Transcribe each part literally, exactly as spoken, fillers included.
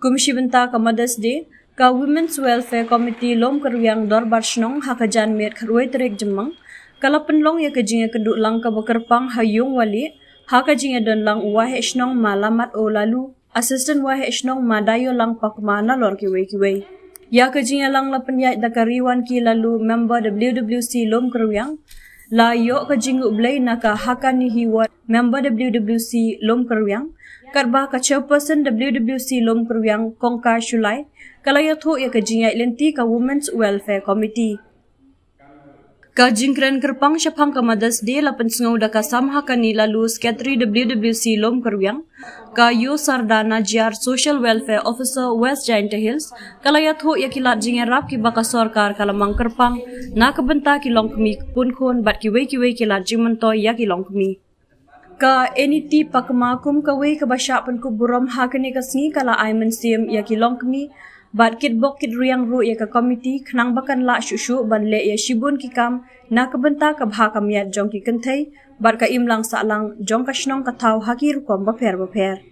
Kum shi bynta ka Mother's Day, ka Women's Welfare Committee Lum Kyrwiang Dorbar Shnong ha ka janmiet khatwei tarik Jymmang ka la pynlong ïa ka jingïakynduh lang kaba kyrpang ha Ïung Wali ha ka jingïadon lang u Waheh Shnong Ma Lamat O Lalu, Assistant Waheh Shnong Ma Dayolang Pakma nalor kiwei kiwei. Ïa ka jingïalang la pynïaid da ka Riwan Ki Lalu, member W W C Lum Kyrwiang, la ïoh ka jingnguh blei na ka Hakani Hiwot, member W W C Lum Kyrwiang, katba ka chairperson W W C Lum Kyrwiang Kongka Shulai ka la ïathuh ïa ka jingïaid lynti ka Women's Welfare Committee. Ka jingkren kyrpang shaphang ka Mother's Day la pynsngew da ka Sam Hakani Lalu, Secretary W W C Lum Kyrwiang, ka Yu Sarda Najiar, Social Welfare Officer West Jaintia Hills, ka la ïathuh ïa ki lad jingïarap kiba ka sorkar ka la mang kyrpang na ka bynta ki longkmie, ki punkhun bad kiwei kiwei ki lad jingmyntoi ïa ki longkmie. Ka N E T Pakma kum kawei kaba shah pynkup burom ha kane ka sngi ka la ai mynsiem ïa ki longkmie bad kitbok kitriang ruh ïa ka komiti khnang ba kan lah shuh shuh ban leh ïa shibun ki kam na ka bynta ka bha ka miat jong ki kynthei bad ka imlang sahlang jong ka shnong ka thaw ha ki rukom bapher bapher.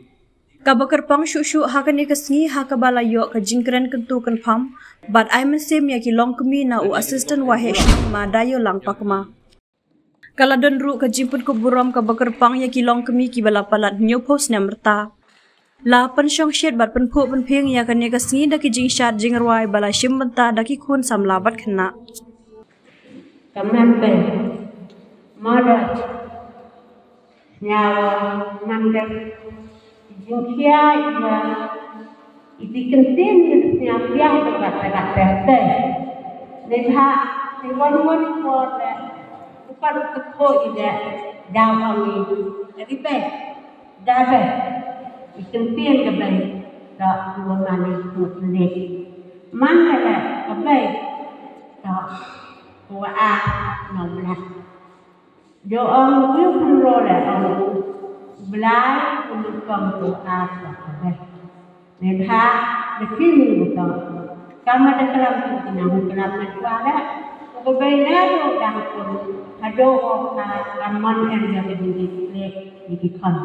Kaba kyrpang shuh shuh ha kane ka sngi ha kaba la ïoh ka jingkren kyntu kynpham bad ai mynsiem ïa ki longkmie na u Assistant Waheh Shnong Ma Dayolang Pakma. Ka la don ruh ka jingpynkup burom kaba kyrpang ïa ki longkmie kiba la palat hynñiewphew snem rta. La pynshongshit bad pynphuh pynphieng ïa kane ka sngi da ki jingshad jingrwai ba la shim bynta da ki khun samla bad khynnah. Ka member, mother, nyawa, member, jingkhia iba, i di kyntien i di sñiaw sñiaw i di bad bad bad bad. Ni bha, ni wan wan i por de, upat upat ko i de, daw kami, jadi be, da be, i kyntien de be, da dua mani kut ni. Man de de, ke be, da, kua a, no blah. Jo ong u pynroi le ong u Blai u nyngkong u ar ka beh. Nebha de kini u tong. Kama de klam tu kina u klam na tua le. U ko bei le u dang pun. Hado o ka ramon en ya ke ding di kle di di kon.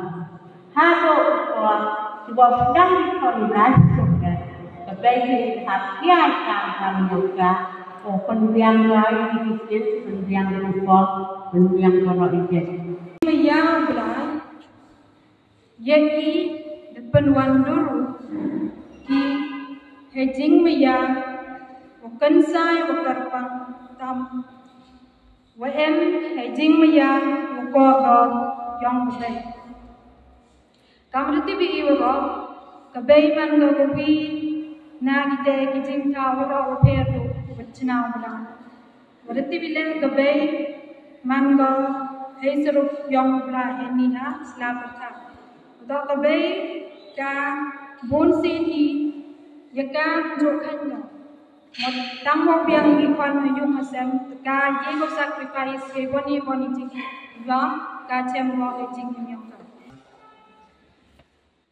Hado u ko suba u dang di kon lai suka. Ka bei kini hap ya ka kam nyuka. O pynbiang lai di di kin pynbiang rupa pynbiang koro ijin. Maya Blai. Ye i de pynwan duru ki hejing maya wa kynsai wa kyrpang tam. Wa em hejing maya wa kordor yong ka bei. Kam da tibi i wa ka bei man ka ka wi na ki te ki jingthaw wa ka wa pher du wa chnaw bla. Wa da tibi le ka bei man ka hei sarup yong bla hei ni ha sla pyrtha. Wa ka bei ka bun sin i ya ka jo khan ka. Mo tang mo biang i kwan ha yung ha sem, ka ye ko sacrifice ke boni boni jing yong, ka chem mo ke jing yong ka.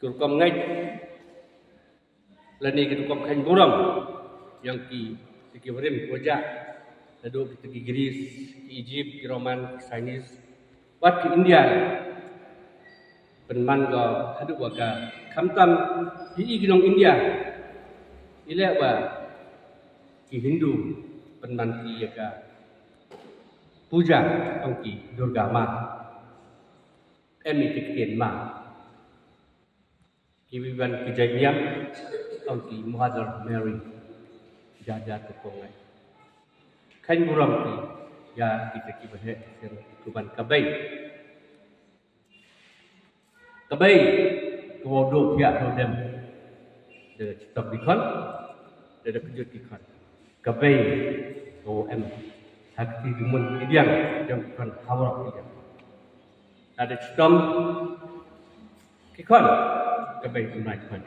Ki rukom ngeit lane ki rukom kheiñ burom yong ki, ki barim ki wajah, naduh ki Greece, ki Egypt, ki Roman, ki Chinese, wat ki India. Pynman ko haduh wa ka khamtam ki i ki nong India. I leh wa ki Hindu pynman ki ya ka puja ong ki Durga Ma. Em i ki ktien ma. Ki wi wan ki jaiñiam ong ki Mother Mary. Jar jar ki pong ai. Kheiñ burom ki ya ki te ki ba heh ki ban ka bei. Ka bei ka wa do pia do dem. Da chitom ki khon. Da da kjut ki khon. Ka bei ka wa em. Ha ki ti ki mun ki diang jong ki khon ha wa ki diang. Da da chitom ki khon ka bei tu nai khon.